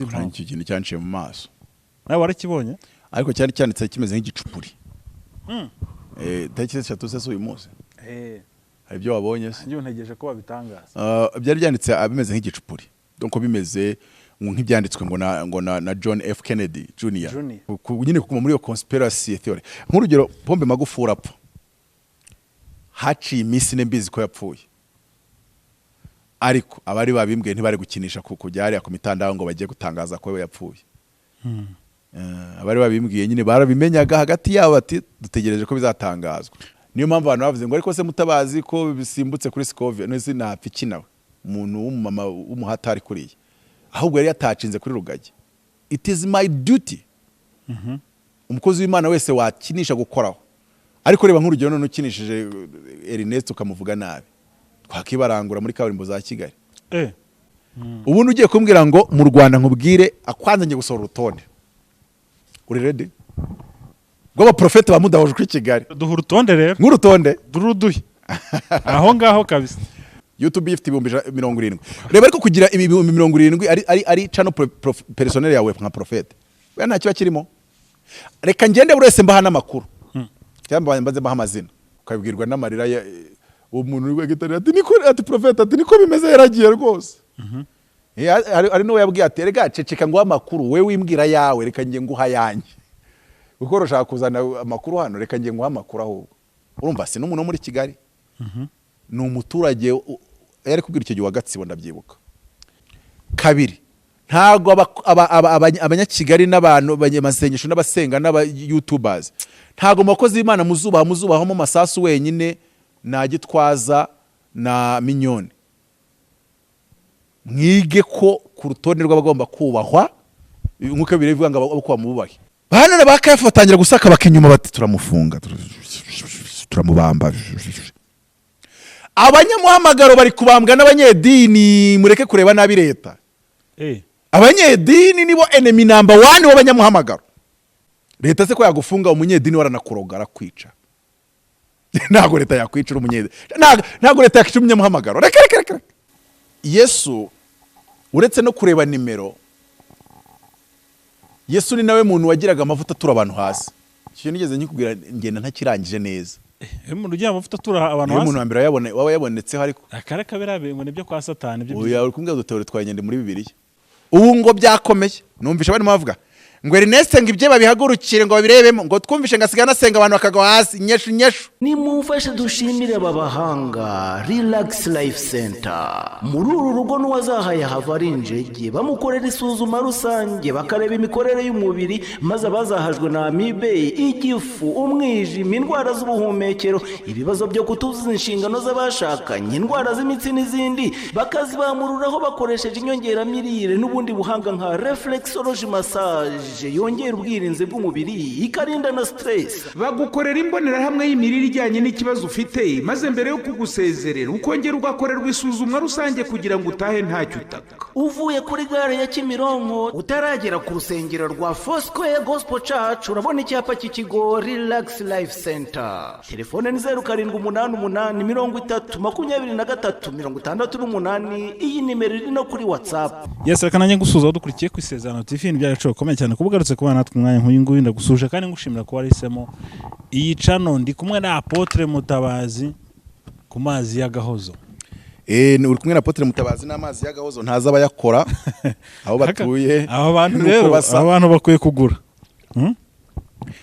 Kandi icyo kintu cyanciye mu maso. Nawe warakibonye? Ariko cyari cyanditse kimeze nk'igicupuri. Tariki 3 se uyu munsi hari ibyo wabonye se? Njyewe ntegereje ko babitangaza. Byari byanditse bimeze nk'igicupuri, donc bimeze ngo nk'ibyanditswe ngo na John F Kennedy Jr. Junior. Nyine kuguma muri iyo conspiracy theory. Nk'urugero, Pombe Magufuli apfa, haciye iminsi 4 mbizi ko yapfuye, ariko abari babimbwiye ntibari gukinisha ku kujya hariya ku mitandao ngo bagiye gutangaza ko we yapfuye. Abari babimbwiye nyine barabimenyaga hagati yabo, bati dutegereje ko bizatangazwa. Niyo mpamvu abantu bavuze ngo ariko se Mutabazi ko bisimbutse kuri Scovia, none se napfa iki nawe, umuntu w'umumama w'umuhatari kuriya? Ahubwo yari yatacinze kuri Rugagi. It is my duty, umukozi w'Imana wese wakinisha gukoraho. Ariko reba nk'urugero, none ukinishije Ernest ukamuvuga nabi, twakibarangura muri kaburimbo za Kigali. Ubundi ugiye kumbwira ngo mu Rwanda nkubwire akwanza ngiye gusohora urutonde, uri ready, rw'abaprofete ba mudahujwe i Kigali? Duha urutonde rero. Nk'urutonde. Duruduhe aho ngaho kabisa. YouTube ifite 70,000. Reba, ariko kugira 70,000 ari channel personnel yawe nka prophète, we nta kiba kirimo. Reka ngende buri wese mbaha n'amakuru cyangwa mbaze mbaha amazina, ukabibwirwa n'amarira ya uwo muntu uri gitari, ati niko, ati prophète, ati niko bimeze, yaragiye rwose. Hari n'uwo yabwiye ati rega ceceka nguha amakuru, we wimbwira yawe, reka njye nguha ayanjye, kuko urashaka kuzana amakuru hano, reka njye nguha amakuru ahubwo. Urumva si n'umuntu wo muri Kigali, ni umuturage yari kubwira icyo gihe wa Gatsibo, ndabyibuka. Kabiri, ntabwo abanyakigali n'abantu abanyamasengesho n'abasenga n'aba youtubers, ntabwo mu bakozi b'Imana muzubahamo Masasu wenyine na Gitwaza na Mignone. Mwige ko ku rutonde rw'abagomba kubahwa, nk'uko bibiri bivuga ngo abo kuba mububahe, bana ba Kayafa batangira gusaka inyuma, bati turamufunga, turamubamba. Abanyamuhamagaro bari kubambwa n'abanyedini. Mureke kureba nabi leta. Abanyedini nibo enemy number one w'abanyamuhamagaro. Leta se ko yagufunga, umunyedini waranakuroga arakwica? Ntabwo leta yakwicira umunyedini, ntabwo leta yakwica umunyamuhamagaro. Reka reka reka reka. Yesu, uretse no kureba nimero, Yesu ni nawe muntu wagiraga amavuta atura abantu hasi. Icyo nigeze nkikubwira, ngenda ntakirangije neza. Iyo umuntu ugira amavuta atura abantu Niyo hasi. muntu wa mbere waba yabonetseho, ariko Akara kabera ngo nibyo kwa Satani ibyo. Oya, uri kumbwira udutebore twa nyende muri Bibiliya. Ubu ngo byakomeye, numvisha barimo bavuga ngo Ernest, ngo ibyo babihagurukire, ngo babirebemo, ngo twumvishe ngo asigaye anasenga abantu bakagwa hasi nyeshu nyeshu. Nimumfashe dushimire aba bahanga, Relax Life Center. Muri uru rugo n'uwazahaye hava ari injege, bamukorera isuzuma rusange, bakareba imikorere y'umubiri, maze abazahajwe na amibe, igifu, umwijima, indwara z'ubuhumekero, ibibazo byo kutuzuza inshingano z'abashakanye, indwara z'imitsi n'izindi, bakazibamururaho bakoresheje inyongeramirire n'ubundi buhanga nka reflexology massage yongera ubwirinzi bw'umubiri, ikarinda na stress. Bagukorera imbonerahamwe y'imirire ijyanye n'ikibazo ufite, maze mbere yo kugusezerera ukongera ugakorerwa isuzumwa rusange kugira ngo utahe ntacyo utaka. Uvuye kuri gare ya Kimironko, utaragera ku rusengero rwa Foursquare Gospel Church, urabona icyapa cy'ikigo Relax Life Center. Telefone ni 0788 30 23 68. Iyi nimero iri no kuri WhatsApp. Yes, reka nanjye gusuhuza aho dukurikiye ku Isezerano TV. Ni iby'agaciro gakomeye cyane kuba ugarutse kubana natwe umwanya nk'uyu nguyu. Ndagusuje kandi ngushimira kuba wahisemo iyi channel. Ndi kumwe na Apôtre Mutabazi ku mazi y'agahozo. Uri kumwe na Apôtre Mutabazi n'amazi y'agahozo, ntazi abayakora aho batuye Aba bantu n'uko rero basa. Aba bantu bakwiye kugura.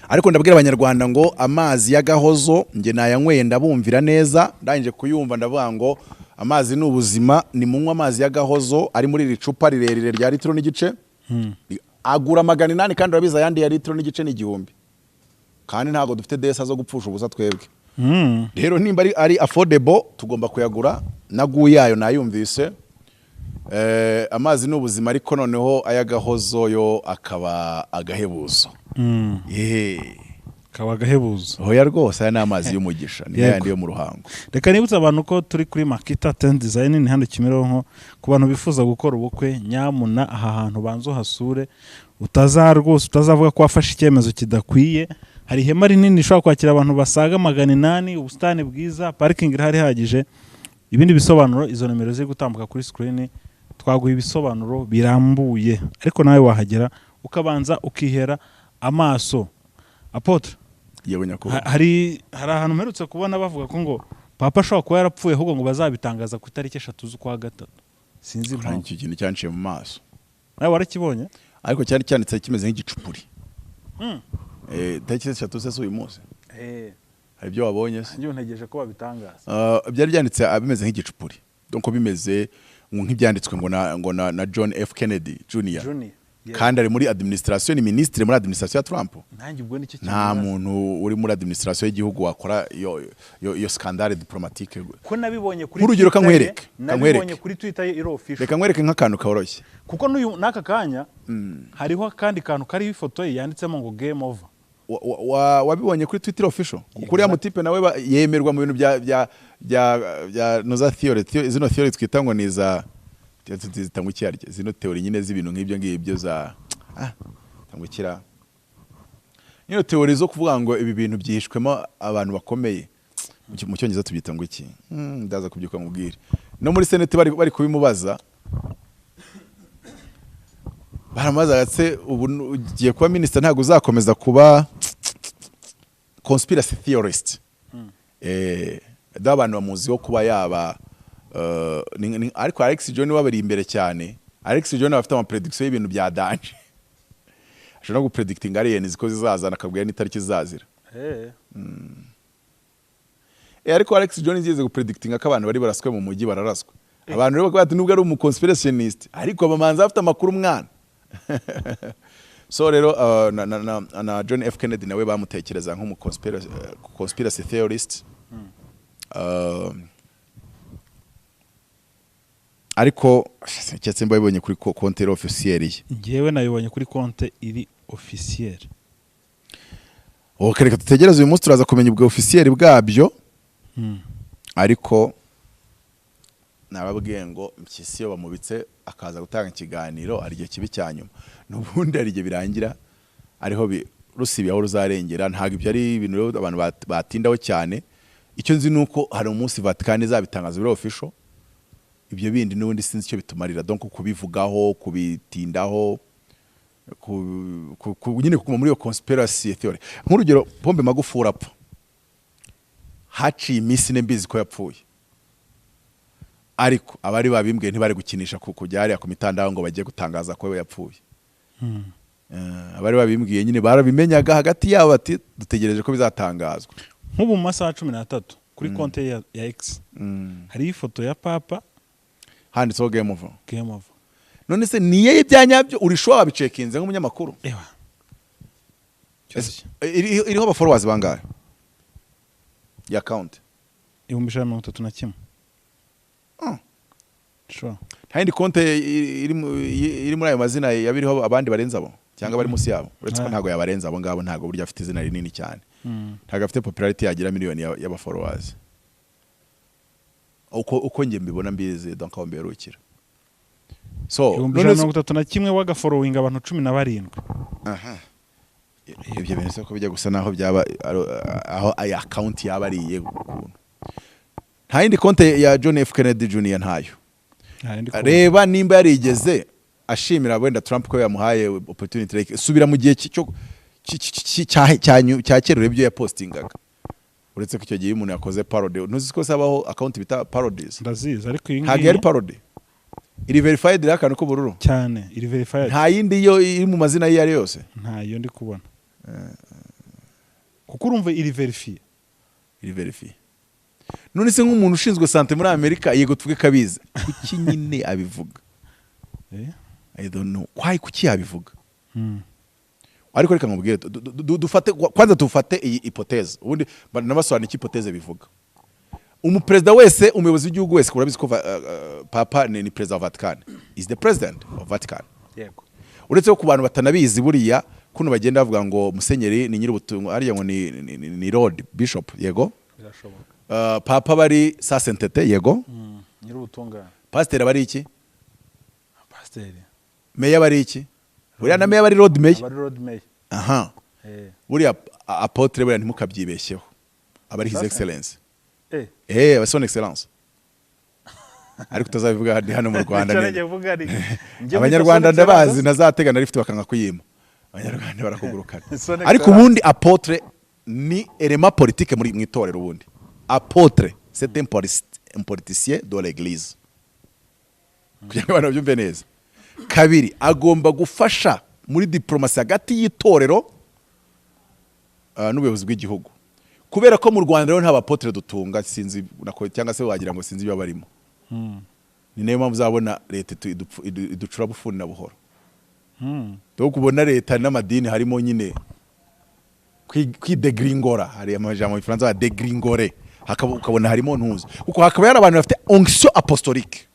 Ariko ndabwira Abanyarwanda ngo amazi y'agahozo njye nayanyweye, ndabumvira neza. Ndangije kuyumva ndavuga ngo amazi ni ubuzima, ni munywa amazi y'agahozo ari muri iri cupa rirerire rya litiro n'igice, agura 800, kandi urabizi ayandi ya litiro n'igice ni 1000, kandi ntabwo dufite desa zo gupfusha ubusa twebwe. Rero nimba ari affordable tugomba kuyagura. Naguye yayo nayumvise. Amazi ni ubuzima, ariko noneho ay'agahozo yo akaba agahebuzo. Kaba agahebuzo. Hoya rwose, aya ni amazi y'umugisha, ni yayandi yo mu Ruhango. Reka nibutse abantu ko turi kuri Makita Tent Design, ni hano Kimironko. Ku bantu bifuza gukora ubukwe, nyamuna aha hantu banza uhasure, utaza rwose utazavuga ko wafashe icyemezo kidakwiye. Hari ihema rinini rishobora kwakira abantu basaga 800, ubusitani bwiza, parikingi irahari ihagije. Ibindi bisobanuro, izo nimero ziri gutambuka kuri screen. Twaguha ibisobanuro birambuye, ariko nawe wahagera ukabanza ukihera amaso, apôtre. Yewe nyakubahwa. Hari ahantu mperutse kubona bavuga ko ngo papa ashobora kuba yarapfuye, ahubwo ngo bazabitangaza ku itariki 3 z'ukwa gatatu. Sinzi impamvu. Icyo kintu cyanciye mu maso. Nawe warakibonye? Ariko cyari cyanditse kimeze nk'igicupuri. Tariki 3 se si uyu munsi? Hari ibyo wabonye se? Njyewe ntegereje ko babitangaza. Byari byanditse bimeze nk'igicupuri, donc bimeze ngo nk'ibyanditswe ngo na John F Kennedy Jr. Junior. Kandi ari muri administration, ni ministre muri administration ya Trump. Nanjye ubwo nicyo Nta kintu. muntu uri muri administration y'igihugu wakora iyo scandale diplomatique. Ko nabibonye kuri Nk'urugero, Twitter ye, kankwereke, nabibonye kankwereke. kuri Twitter ye iri official. Reka nkwereke nk'akantu koroshye. Kuko n'uyu n'aka kanya hariho akandi kantu kariho ifoto ye yanditsemo ngo "Game over". Wabibonye kuri Twitter official? Kuko uriya mutipe nawe yemerwa mu bintu bya noza theory, zino theory twita ngo ni za zitangwa iki harya, zino theory nyine z'ibintu nk'ibyo ngibyo za tangukira nyino theory zo kuvuga ngo ibi bintu byihishwemo abantu bakomeye. Mu Cyongereza tubyita ngo iki? Ndaza kubyuka nkubwire. No muri Senate bari kubimubaza, baramubaza ati: "Ubu ugiye kuba minisita, ntabwo uzakomeza kuba conspiracy theorist?" Da abantu bamuziho kuba yaba ariko Alex Jones we bari imbere cyane. Alex Jones aba afite ama prediction y'ibintu bya danger, ashobora no gupredictinga aliens ko zizazana, akabwira n'itariki zizazira. Ariko Alex Jones yigeze gupredictinga ko abantu bari baraswe mu mujyi bararaswa. Abantu rero bakavuga bati nubwo ari umuconspirationist, ariko bamanza afite amakuru mwana. So rero na John F Kennedy nawe bamutekereza nk'umu conspiracy theorist. Ariko keretse mba bibonye kuri konti officiel ye. Njyewe nabibonye kuri konte iri officiel. Ok, reka dutegereze uyu munsi, turaza kumenya ubwo officiel bwabyo. Ariko nababwiye ngo Mpyisi iyo bamubitse akaza gutanga ikiganiro, hari igihe kibi cya nyuma. N'ubundi hari igihe birangira ariho rusibiye aho ruzarengera. Ntabwo ibyo ari ibintu rero abantu batindaho cyane. Icyo nzi ni uko hari umunsi Vatican izabitangaza biri official. Ibyo bindi n'ubundi sinzi icyo bitumarira, donc kubivugaho, kubitindaho, nyine kuguma muri iyo conspiracy theory. Nk'urugero, Pombe Magufuli apfa, haciye iminsi 4 mbizi ko yapfuye, ariko abari babimbwiye ntibari gukinisha kujya hariya ku mitandao ngo bagiye gutangaza ko we yapfuye. Abari babimbwiye nyine barabimenyaga hagati yabo, bati dutegereje ko bizatangazwa. Nk'ubu mu masaha 13 kuri konte ya X hariho ifoto ya papa. Handitseho "Game over". "Game over". None se niye ibya nyabyo? Uri sure wabicekinze nk'umunyamakuru? Ewa. Ese, iriho aba followers bangahe ya account? 131,000. Sure. Nta yindi konte iri muri ayo mazina yabiriho abandi barenze abo cyangwa bari munsi yabo? Uretse ko ntabwo yabarenze abo ngabo, ntabwo burya afite izina rinini cyane. Ntabwo afite popularity yagira miliyoni y'aba followers, uko njye mbibona, mbizi, donc aho mberukira. So ibihumbi none 131, wagafollowinga abantu 17. Aha. Ibyo bintu se ko bijya gusa naho byaba aho aya account yaba ariye ukuntu? Nta yindi konte ya John F Kennedy Jr., ntayo? Nta yindi kubona. Reba nimba yarigeze ashimira wenda Trump ko yamuhaye opportunity, like subira mu gihe cya kera, urebe ibyo yapostingaga. Uretse ko icyo gihe iyo umuntu yakoze parody, ntuzi ko habaho account bita parodies? Ndazizi, ariko iyi Ntabwo ngiyi yari parody, iri verified, iriho akantu k'ubururu. Cyane, iri verified. Nta yindi yo iri mu mazina ye iyo ari yose? Ntayo ndi kubona, kuko urumva iri verifiye. Iri verifiye. None se nk'umuntu ushinzwe santé muri Amerika, yego tuvuge ko abizi, kuki nyine abivuga? I don't know why, kuki yabivuga? Ariko reka nkubwire, dufate kwanza, dufate iyi hypothèse, ubundi nabasobanura icyo hypothèse bivuga. Umuperezida wese, umuyobozi w'igihugu wese, urabizi ko papa ni perezida wa Vatican, is the president of Vatican. Yego. Uretse ko ku bantu batanabizi, buriya kuno bagenda bavuga ngo musenyeri ni nyir'ubutungo, ariya ngo ni lord bishop, yego? Birashoboka. Papa bari sa sainteté, yego? Nyir'ubutungane. Pasiteri bari iki? Pasiteri. Meya bari iki? Buriya na meya bari lord mayor. Aba ari lord mayor. Aha. Buriya apôtre, buriya ntimukabyibeshyeho, aba ari his Sasa. excellence. Eh. Aba son excellence. Ariko utazabivuga hano mu Rwanda. Icyo nagiye kuvuga ni, njye Abanyarwanda mwita Son ndabazi, Excellence. ntazatega na lift bakanga kuyima. Abanyarwanda barakugurukana. Son Ariko Excellence. ubundi apôtre ni élément politique muri mu itorero. Ubundi apôtre, c'est un politicien de l'église, kugira ngo abantu babyumve neza. Kabiri, agomba gufasha muri diplomasi hagati y'itorero n'ubuyobozi bw'igihugu. Kubera ko mu Rwanda rero nta ba apôtre dutunga, sinzi nako, cyangwa se wagira ngo sinzi ibyo barimo, ni nayo mpamvu uzabona leta iducura bufuni na buhoro. Donc ubona leta n'amadini harimo nyine kwidegringora. Hari amajambo mu Gifaransa ba dégringoler, hakaba ukabona harimo ntuzi kuko hakaba hari abantu bafite onction apostolique,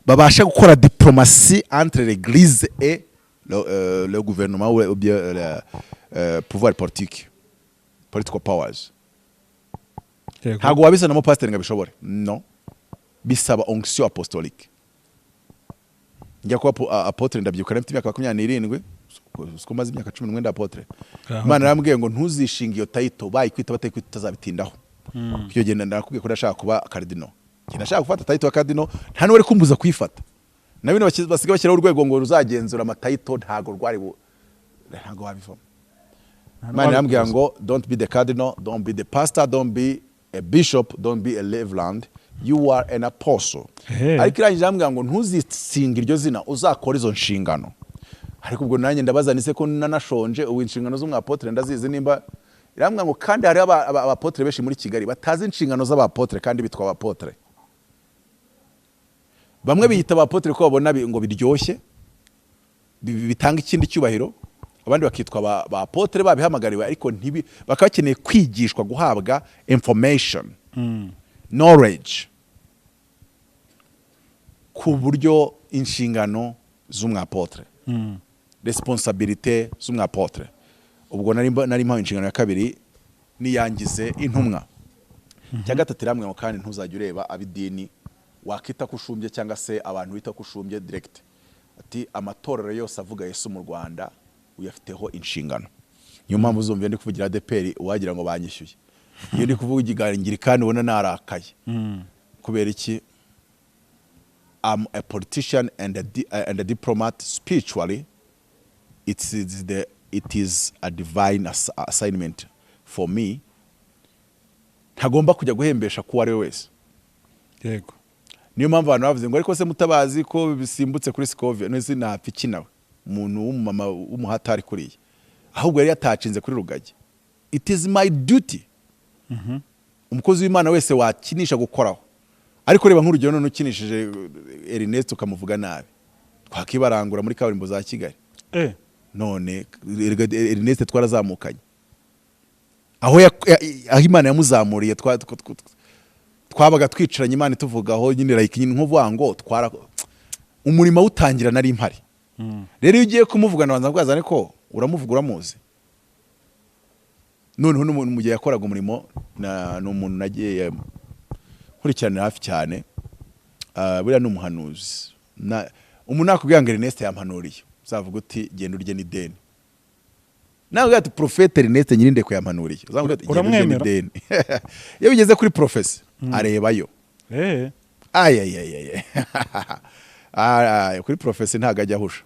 babasha gukora diplomatie entre l'église et le gouvernement ou bien le pouvoir politique, political powers. Ntabwo wabizanamo pasiteri ngo abishobore, no bisaba onction apostolique. Njya kuba apôtre, ndabyibuka nari mfite imyaka 27, siko maze imyaka 11 ndi apôtre. Aho. Imana yarambwiye ngo ntuzishinge iyo title, bayikwita batayikwita utazabitindaho. Icyo gihe ndakubwiye ko ndashaka kuba cardinal. Njye ndashaka gufata title ya cardinal, nta n'uwari kumbuza kuyifata. Na bino basigaye bashyiraho urwego ngo ruzagenzura ama title, ntago rwari ntago wabivamo. Imana irambwira ngo don't be the cardinal, don't be the pastor, don't be a bishop, don't be a reverend, you are an apostle. Ehe. Ariko irangije irambwira ngo ntuzisinge iryo zina, uzakora izo nshingano. Ariko ubwo nanjye ndabaza nise ko nanashonje, ubu inshingano z'umu apôtre ndazizi? Nimba irambwira ngo kandi hariho aba apôtre benshi muri Kigali batazi inshingano z'aba apôtre kandi bitwa aba apôtre. Bamwe biyita aba apôtre ko babona ngo biryoshye, bitanga ikindi cyubahiro. Abandi bakitwa ba apôtre babihamagariwe, ariko ntibi bakaba bakeneye kwigishwa, guhabwa information, knowledge ku buryo inshingano z'umu apôtre, responsabilité z'umu apôtre. Ubwo nari mpawe inshingano ya kabiri, niyangize intumwa. Icya gatatu, irambwira ngo kandi ntuzajya ureba ab'idini wakita ko ushumbye, cyangwa se abantu bita ko ushumbye direct. Ati amatorero yose avuga Yesu mu Rwanda uyafiteho inshingano. Niyo mpamvu uzumva ndi kuvugira ADEPR wagira ngo banyishyuye. Iyo ndi kuvuga ikiganiro kandi ubona narakaye. Kubera iki? I'm a politician and a diplomat spiritually. It is a divine assignment for me. Ntagomba kujya guhembesha kuwo ari we wese. Niyo mpamvu abantu bavuze ngo ariko se Mutabazi ko bisimbutse kuri Scovia, none sinapfa iki nawe, umuntu w'umumama w'umuhatari kuriya, ahubwo yari yatacinze kuri Rugagi. It is my duty. Umukozi w'Imana wese wakinisha gukoraho, ariko reba nk'urugero none ukinishije Ernest ukamuvuga nabi, twakibarangura muri kaburimbo za Kigali. None erega Ernest twarazamukanye, aho aho Imana yamuzamuriye, twabaga twicaranye Imana ituvugaho nyine, like nyine nkuvuga ngo twara umurimo awutangira nari mpari. Rero iyo ugiye kumuvugana banza kubaza, ariko uramuvuga uramuzi? Noneho n'umuntu mu gihe yakoraga umurimo ni umuntu nagiye nkurikiranira hafi cyane. Buriya ni umuhanuzi. Umuntu nakubwira ngo Ernest yampanuriye, uzavuga uti genda urye n'ideni. Nawe ati Prophète Ernest Nyirindekwe yampanuriye, uzavuga uti genda urye Uramwemera? n'ideni. Iyo bigeze kuri prophétie arebayo. Ayayayaya, kuri prophétie ntabwo ajya ahusha.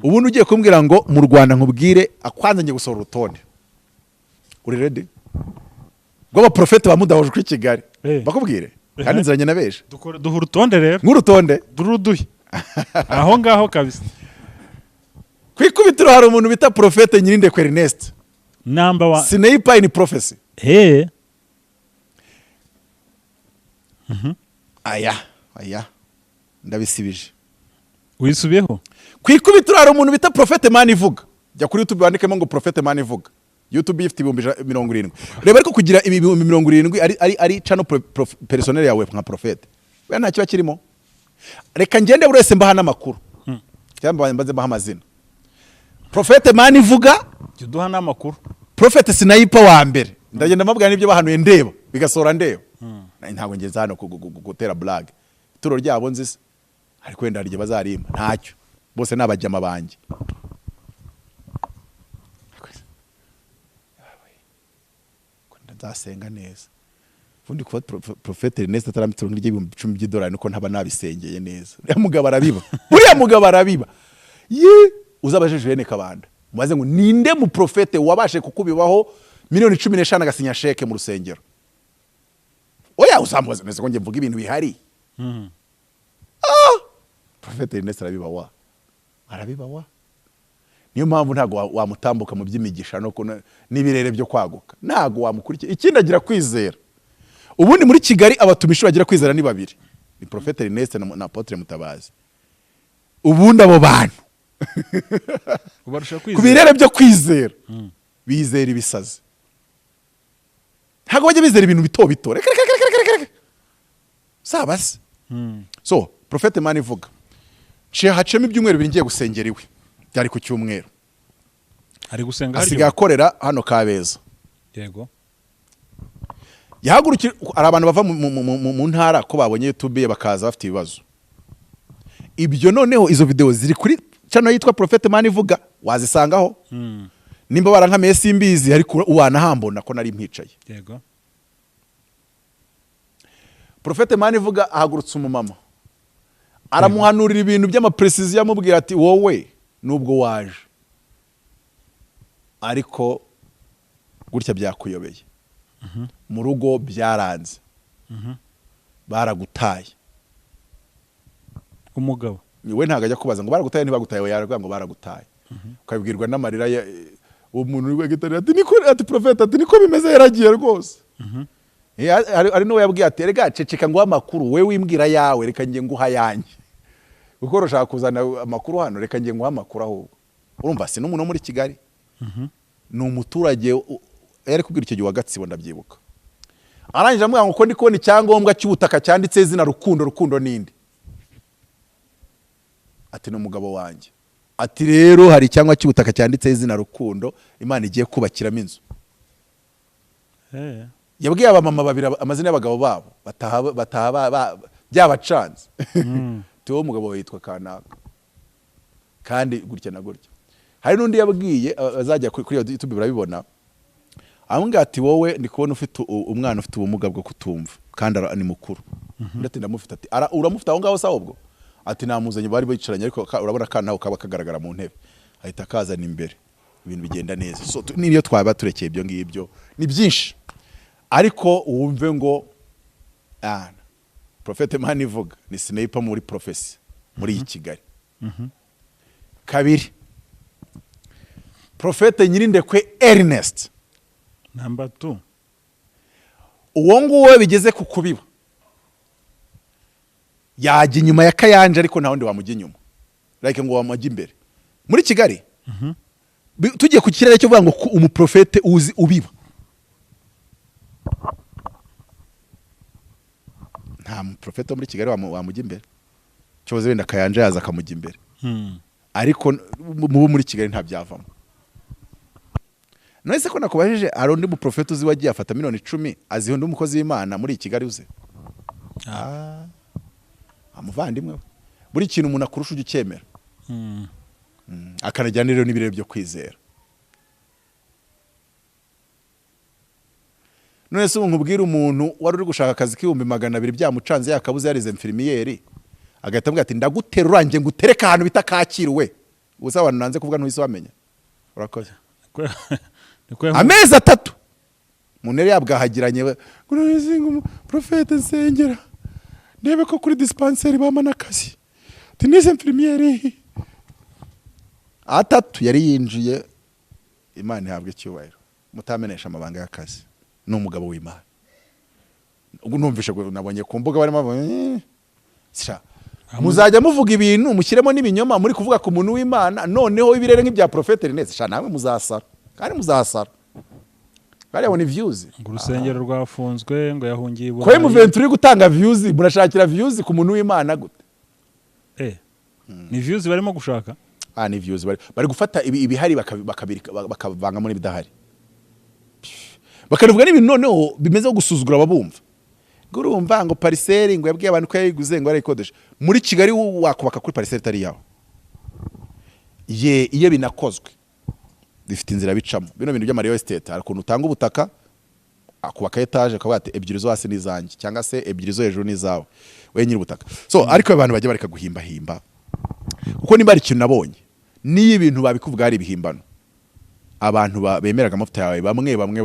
Ubundi ugiye kumbwira ngo mu Rwanda nkubwire akwanza, ngiye gusohora urutonde, uri ready, rw'abaprofete ba Mudahujwe i Kigali? Bakubwire kandi nziranye na benshi. Duha urutonde rero. Nk'urutonde. Duruduhe aho ngaho kabisa. Ku ikubitiro hari umuntu bita Prophète Nyirindekwe Ernest. Number one. Sniper in prophecy. Aya aya, ndabisibije. Wisubiyeho. Ku ikubitiro hari umuntu bita Prophète Manivuga. Jya kuri YouTube wandikemo ngo Prophète Manivuga. YouTube ifite 70,000. Reba ariko kugira 70,000 ari channel personnel yawe nka prophète, we nta kiba kirimo. Reka ngende buri wese mbaha n'amakuru, cyangwa mbaze mbaha amazina. Prophète Manivuga. Jya uduha n'amakuru. Prophète Sniper wa mbere, ndagenda mbabwira n'ibyo bahanuye ndeba bigasohora ndeba. Ntabwo ngeze hano gutera blague. Ituro ryabo nzi se, ariko wenda hari igihe bazarimba ntacyo. Bose ni abajyama banjye. Nzasenga neza. Ubundi kuba Prophet Ernest atarambitse nk'ibihumbi 10 by'idolari nuko ntaba nabisengeye neza. Uriya mugabo arabiba, uriya mugabo arabiba. Ye, uzabajije Julienne Kabanda, mubaze ngo ninde mu profete wabashe kukubibaho miliyoni 15 agasinya sheke mu rusengero? Oya, uzamubaze neza ko njye mvuga ibintu bihari. Ah! Prophet Ernest arabiba wa, arabiba wa. Niyo mpamvu ntabwo wamutambuka mu by'imigisha no n'ibirere byo kwaguka, ntabwo wamukurikira. Ikindi, agira kwizera. Ubundi muri Kigali abatumishi bagira kwizera ni babiri, ni Prophet Ernest na Apotre Mutabazi. Ubundi abo bantu Ubarusha ku kwizera. birere byo kwizera, bizera ibisazi. Ntabwo bajya bizera ibintu bito bito. Reka reka reka reka reka reka, saba se. So Prophet Manivuga, nciye haciyemo ibyumweru 2 ngiye gusengera iwe, byari ku cyumweru. Ari gusenga Asigaye haryo? akorera hano Kabeza. Yahagurukira, hari abantu bava mu ntara ko babonye YouTube ye bakaza bafite ibibazo. Ibyo noneho izo video ziri kuri channel yitwa Prophet Manivuga, wazisangaho. Nimba barankamiye simbizi, ariko wanahambona ko nari mpicaye. Prophet Manivuga ahagurutse umumama, aramuhanurira ibintu by'amaprecision, amubwira ati: "Wowe nubwo waje ariko gutya byakuyobeye, mu rugo byaranze, baragutaye." Umugabo? We ntabwo ajya kubaza ngo baragutaye ntibagutaye, we yaravuga ngo baragutaye, ukabibwirwa n'amarira ya uwo muntu uri guhita ati: "Niko," ati: "Prophet," ati: "niko bimeze, yaragiye rwose." Hari n'uwo yabwiye ati: "Rega ceceka nguhe amakuru, we wimbwira yawe, reka njye nguha ayanjye, kuko urashaka kuzana amakuru hano, reka njye nguhe amakuru ahubwo." Urumva si n'umuntu wo muri Kigali, ni umuturage yari kubwira icyo gihe wa Gatsibo, ndabyibuka. Arangije amubwira ngo: "Ko ndi kubona icyangombwa cy'ubutaka cyanditseho izina Rukundo, Rukundo n'indi?" Ati: "Ni umugabo wanjye." Ati: "Rero hari icyangombwa cy'ubutaka cyanditseho izina Rukundo, Imana igiye kubakiramo inzu." Yabwiye abamama babiri amazina y'abagabo babo, bataha bataha byabacanze. Tuwo mugabo wawe yitwa kanaka kandi gutya na gutya. Hari n'undi yabwiye, azajya kuri YouTube barabibona, amubwira ati: "Wowe ndi kubona ufite umwana ufite ubumuga bwo kutumva kandi ni mukuru." Undi ati: "Ndamufite." Ati: "Uramufite aho ngaho?" "Sawa." Ubwo ati: "Namuzanye, bari bicaranye, ariko urabona akana naho kaba kagaragara mu ntebe." Ahita akazana imbere, ibintu bigenda neza. So niyo twaba turekeye ibyo ngibyo, ni byinshi, ariko wumve ngo Prophet Manivuga ni sniper muri prophecy muri iyi Kigali. Kabiri, Prophet Nyirindekwe Ernest. Number 2. Uwo nguwo bigeze ku kubiba yajya inyuma ya Kayanja, ariko nta wundi wamujya inyuma, like ngo wamujya imbere muri Kigali. Tugiye ku kirere cyo kuvuga ngo umuprofete uzi ubiba, nta muprofete wo muri Kigali wamujya imbere. Cyoze wenda Kayanja yaza akamujya imbere, ariko mu bo muri Kigali nta byavamo. None se ko nakubajije, hari undi muprofete uzi wagiye afata miliyoni 10 aziha undi mukozi w'Imana muri Kigali uzi? Ah, amuvandimwe we, buri kintu umuntu akurusha ujya ucyemera. Akanajyana rero n'ibirere byo kwizera. None se ubu nkubwire umuntu wari uri gushaka akazi k'200,000 byamucanze, yakabuze, yarize infirmière, agahita avuga ati: "Ndagutera urangiye ngutereke ahantu bita Kacyiru." We, ubusa abantu nanze kuvuga, ntuhise wamenya. Urakoze. Amezi 3 umuntu yari yabwahagiranye we ngo: "Prophète, nsengera ndebe ko kuri dispensaire bampa n'akazi." Ati: "Nize infirmière." 3 yari yinjiye. Imana ihabwa icyubahiro, mutamenesha amabanga y'akazi, ni umugabo w'Imana. Ubwo numvishe ngo nabonye ku mbuga barimo bavuga, sha, muzajya muvuga ibintu mushyiremo n'ibinyoma muri kuvuga ku muntu w'Imana. Noneho ibirere nk'ibya Prophet Ernest, sha, namwe muzasara kandi muzasara, bariya ni views. Ngo urusengero rwafunzwe, ngo yahungiye i Ko Burayi. M23 uri gutanga views, murashakira views ku muntu w'Imana gute? Ni views barimo gushaka. Ah, ni views bari gufata ibihari bakavangamo n'ibidahari, bakanavuga n'ibintu noneho bimeze nko gusuzugura ababumva. Ngo urumva ngo parcelle, ngo yabwiye abantu ko yayiguze, ngo arayikodesha. Muri Kigali wakubaka kuri parcelle itari iyawe? Ye, iyo binakozwe bifite inzira bicamo. Bino bintu by'ama real estate, hari ukuntu utanga ubutaka. Akubaka etaje, akavuga ati: "Ebyiri zo hasi ni izanjye," cyangwa se "ebyiri zo hejuru ni izawe, we nyiri ubutaka." So ariko abantu bajya bareka guhimbahimba, kuko niba hari ikintu nabonye, niyo ibintu babikuvuga ari ibihimbano, abantu bemeraga amavuta yawe, bamwe bamwe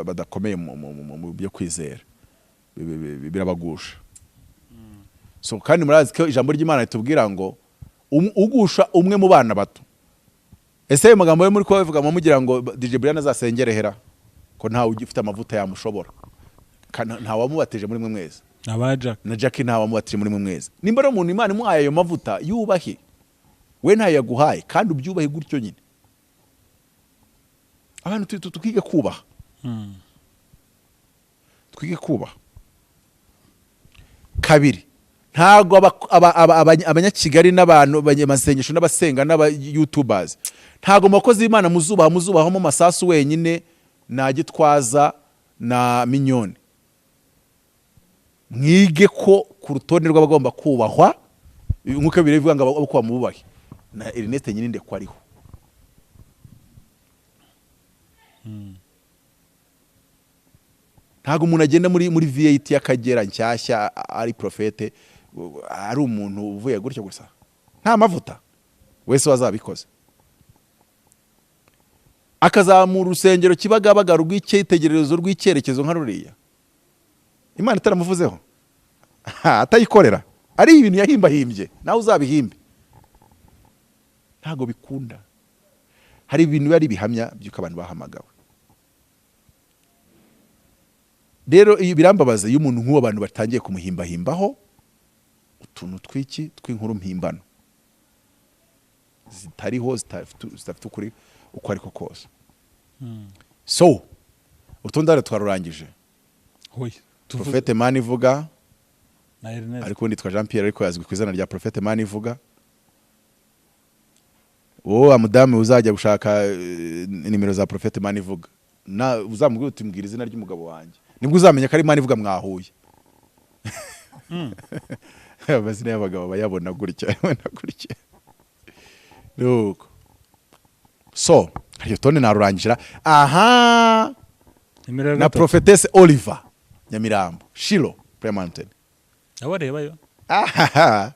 badakomeye mu byo kwizera, birabagusha. So kandi murazi ko ijambo ry'Imana ritubwira ngo ugusha umwe mu bana bato. Ese ayo magambo yo muri kuba babivuga mugira ngo DJ Brian azasengere hera, ko ntawe ugifite amavuta yamushobora? Nta wamubatije muri mwe mwese. Aba Jack. Na Jackie nta wamubatije muri mwe mwese. Nimba ari umuntu Imana imuhaye ayo mavuta, yubahe, we ntayo yaguhaye, kandi ubyubahe gutyo nyine. Abantu twige kubaha, twige kubaha. Kabiri, ntabwo abanyakigali n'abantu abanyamasengesho n'abasenga n'aba youtubers, ntabwo mu bakozi b'Imana muzubahamo Masasu wenyine na Gitwaza na Minyoni. Mwige ko ku rutonde rw'abagomba kubahwa, nk'uko bibiri bivuga ngo abo kuba mububahe, na Ernest nyine ko ariho. Ntabwo umuntu agenda muri V8 y'Akagera nshyashya ari profete, ari umuntu uvuye gutyo gusa nta mavuta. Wese wazabikoze akazamura urusengero Kibagabaga rw'icyitegererezo, rw'icyerekezo nka ruriya, Imana itaramuvuzeho, atayikorera, ari ibintu yahimbahimbye, nawe uzabihimbe, ntabwo bikunda. Hari ibintu biba ari ibihamya by'uko abantu bahamagawe. Rero iyo birambabaza, iyo umuntu nk'uwo abantu batangiye kumuhimbahimbaho utuntu tw'iki, tw'inkuru mpimbano zitariho, zidafite ukuri uko ariko kose. So urutonde hano twarurangije. Hoya. Tuvuze Profete Manivuga na Ernest. Ariko ubundi yitwa Jean Pierre, ariko azwi ku izina rya Profete Manivuga. Wowe wa mudamu uzajya gushaka nimero za Profete Manivuga, na uzamubwira uti: "Mbwira izina ry'umugabo wanjye," nibwo uzamenya ko ari Manivuga mwahuye. Amazina y'abagabo bayabona gutya, bayabona gutya. Nuko so iryo tonde narurangira aha. Nimero ya Na gatatu. Prophetesse Oliver, Nyamirambo, Shilo Prayer Mountain. Abo arebayo. Ahaha,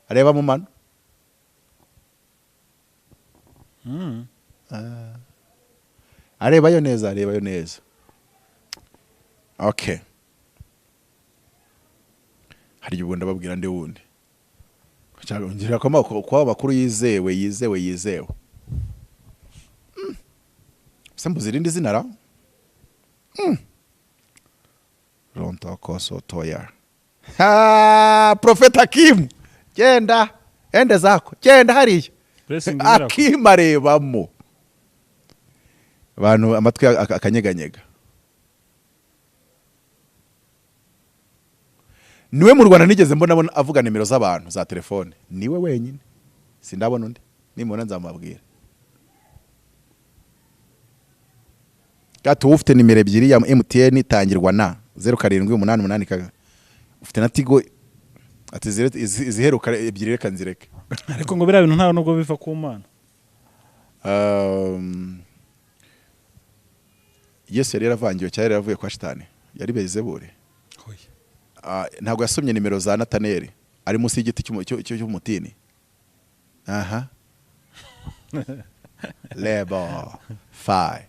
areba mu mano. Arebayo neza, arebayo neza. Okay, hari igihe ubwo ndababwira ndi wundi ngira ko kuba amakuru yizewe, yizewe, yizewe. Se mbuze irindi zina ra. Rontokosotoya. Ha, Prophet Hakimu, genda ende zako, genda hariya. Blessing Miracle. Hakimu arebamo abantu amatwi akanyeganyega. Niwe mu Rwanda nigeze mbona avuga nimero z'abantu za telefone, niwe wenyine, sindabona undi. Nimubona nzamubabwira. Gato ufite nimero ebyiri ya MTN itangirwa na 0788, ufite na Tigo, ati iziheruka ebyiri reka nzireke. Ariko ngo biriya bintu nta nubwo biva ku Mana. Yesu yari yaravangiwe cyangwa yari yaravuye kwa Shitani, yari Belizebuli. Hoya. Ntabwo yasomye nimero za Nataneli ari munsi y'igiti cy'umutini? Aha lebo fi,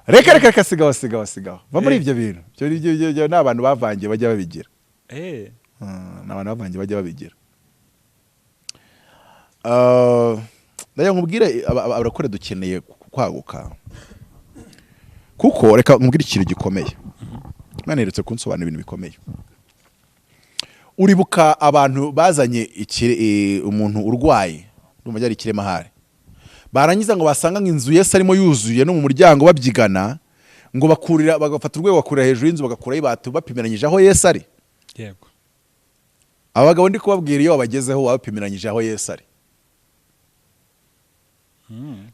reka reka reka, sigaho, sigaho, sigaho, va muri ibyo bintu. Ibyo ni abantu bavangiye bajya babigira. Ni abantu bavangiye bajya babigira. Ndagira nkubwire, abarokore dukeneye kwaguka, kuko reka nkubwire ikintu gikomeye. Imana iherutse kunsobanurira ibintu bikomeye. Uribuka abantu bazanye umuntu urwaye, ndumva byari ikirema ahari, barangiza ngo basanga ngo inzu Yesu arimo yuzuye no mu muryango, babyigana, ngo bakurira, bagafata urwego bakurira hejuru y'inzu, bagakuraho ibati bapimiranyije aho Yesu ari. Yego. Aba bagabo ndi kubabwira, iyo wabagezeho wabapimiranyije aho Yesu ari.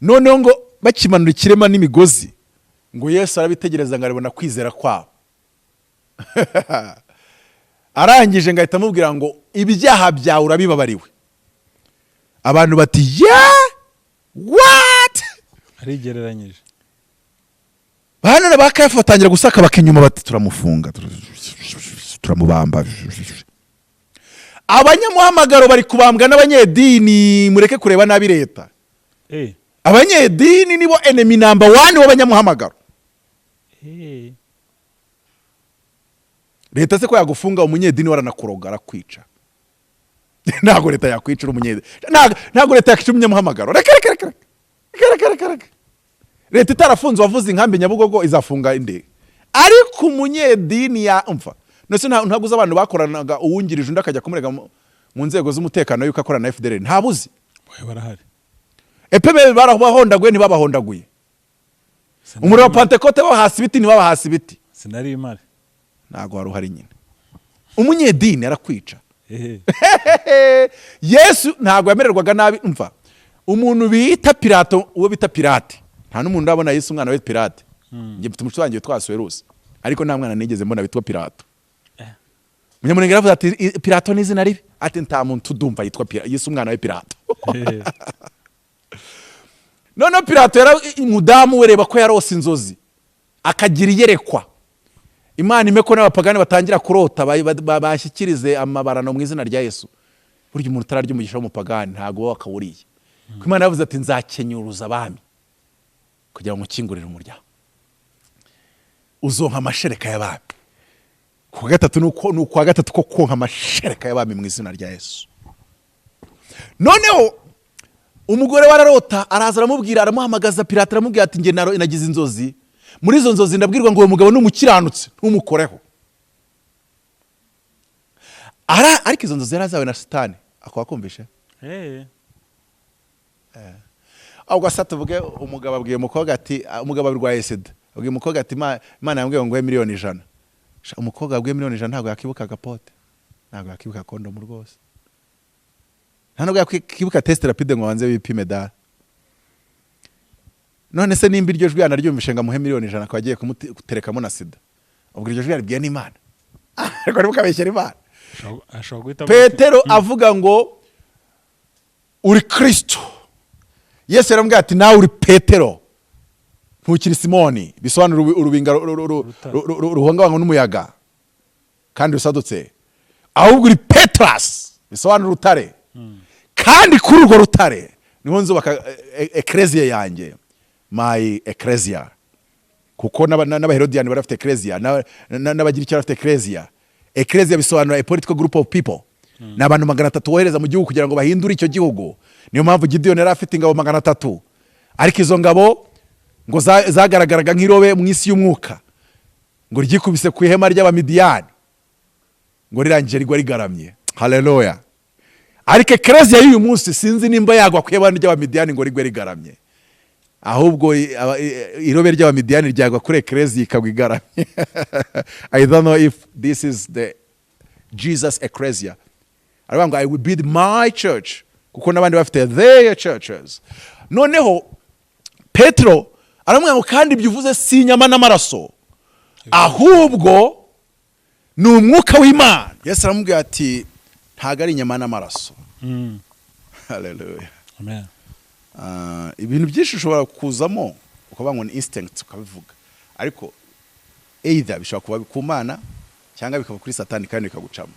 Noneho ngo bakimanura ikirema n'imigozi, ngo Yesu arabitegereza, ngo arabona kwizera kwabo. Arangije ngo ahita amubwira ngo: "Ibyaha byawe urabibabariwe." Abantu bati: "Yeah, what?" Arigereranyije. Bana ba Kayafa batangira gusaka bakinyuma, bati: "Turamufunga, turamubamba." Abanyamuhamagaro bari kubambwa n'abanyedini. Mureke kureba nabi leta. Abanyedini nibo enemy number one w'abanyamuhamagaro. Leta se ko yagufunga, umunyedini waranakuroga, arakwica. Ntabwo leta yakwicira umunyedini, ntabwo leta yakwica umunyamuhamagaro. Reka, reka, reka, reka, reka, reka, reka. Leta itarafunze uwavuze inkambi Nyabugogo, izafunga indi? Ariko umunyedini ya umva nose ntabwo uzi abantu bakoranaga, uwungirije undi akajya kumurega mu nzego z'umutekano yuko akorana na FDLR? Ntabuzi? Boye barahari. EPM barabahondaguye, ntibabahondaguye? Umuriro wa Pantekote babahasi ibiti, ntibabahasi ibiti? Sinari imari. Ntabwo wari uhari nyine. Umunyedini arakwica. Yesu ntabwo yamererwaga nabi. Umva, umuntu bita Pilato, uwo bita Pirate, nta n'umuntu urabona Yesu umwana we Pirate. Njye mfite umuco wanjye witwa Asuwerusi, ariko nta mwana nigeze mbona witwa Pilato. Munyamurenge yaravuze ati: "Pilato ni izina ribi." Ati: "Nta muntu udumva yitwa Yesu umwana we Pilato." Noneho Pilato yara umudamu we, reba ko yarose inzozi, akagira iyerekwa. Imana ime ko n'abapagani batangira kurota, bashyikirize amabarano mu izina rya Yesu. Burya umuntu utararya umugisha w'umupagani ntabwo uba wakawuriye. Ko Imana yavuze ati: "Nzakenyuruza abami kugira ngo ukingurire umuryango, uzonka amashereka y'abami." Ku wa gatatu ni ukwa gatatu ko konka amashereka y'abami mu izina rya Yesu. Noneho umugore we ararota, araza aramubwira, aramuhamagaza Pilato, aramubwira ati: "Njye nagize inzozi, muri izo nzozi ndabwirwa ngo uwo mugabo ni umukiranutsi, ntumukoreho." Ariko izo nzozi yari azawe na Sitani, akaba akumvishe. Ahubwo se tuvuge umugabo abwiye umukobwa ati, umugabo arwaye sida, abwiye umukobwa ati: "Imana yambwiye ngo nguhe miliyoni 100." Sha, umukobwa wabwiye miliyoni 100 ntabwo yakibuka agapote, ntabwo yakibuka kondomu rwose, nta nubwo yakibuka test rapide ngo banze bipime da. None se nimba iryo jwi yanaryumvishe ngo amuhe miliyoni 100, akaba agiye kumuterekamo na sida, ubwo iryo jwi yaribwiye n'Imana? Ariko ntimukabeshyere Imana. Ashobora guhita avuga ati, Petero avuga ngo: "Uri Kristo." Yesu yaramubwiye ati: "Nawe uri Petero, ntukiri Simoni," bisobanura urubinga Urutare. ruhungabanywa n'umuyaga kandi rusadutse, ahubwo uri Petrasi, bisobanura urutare, kandi kuri urwo rutare niho nzubaka ekereziya yanjye, my ecclesia, kuko n'Abaherodiyani bari bafite ekereziya, n'Abagiriki bari bafite ekereziya. Ekereziya bisobanura a political group of people, ni abantu 300 wohereza mu gihugu kugira ngo bahindure icyo gihugu. Niyo mpamvu Gidiyoni yari afite ingabo 300, ariko izo ngabo ngo zagaragaraga nk'irobe mu isi y'umwuka, ngo ryikubise ku ihema ry'Abamidiyani, ngo rirangije rigwa rigaramye. Haleluya! Ariko ekereziya y'uyu munsi sinzi nimba yagwa ku ihema ry'Abamidiyani ngo rigwe rigaramye, ahubwo irobe ry'Abamidiyani ryagwa kuri ekereziya ikagwa igaramye. I don't know if this is the Jesus ecclesia. Aravuga ngo: "I will build my church," kuko n'abandi bafite their churches. Noneho Petero aramubwira ngo: "Kandi ibyo uvuze si inyama n'amaraso, ahubwo ni umwuka w'Imana." Yesu aramubwira ati: "Ntabwo ari inyama n'amaraso." Haleluya! Amen. Ah, ibintu byinshi ushobora kuzamo ukavuga ngo ni instinct, ukabivuga, ariko either bishobora kuba ku Mana cyangwa bikava kuri Satani kandi bikagucamo.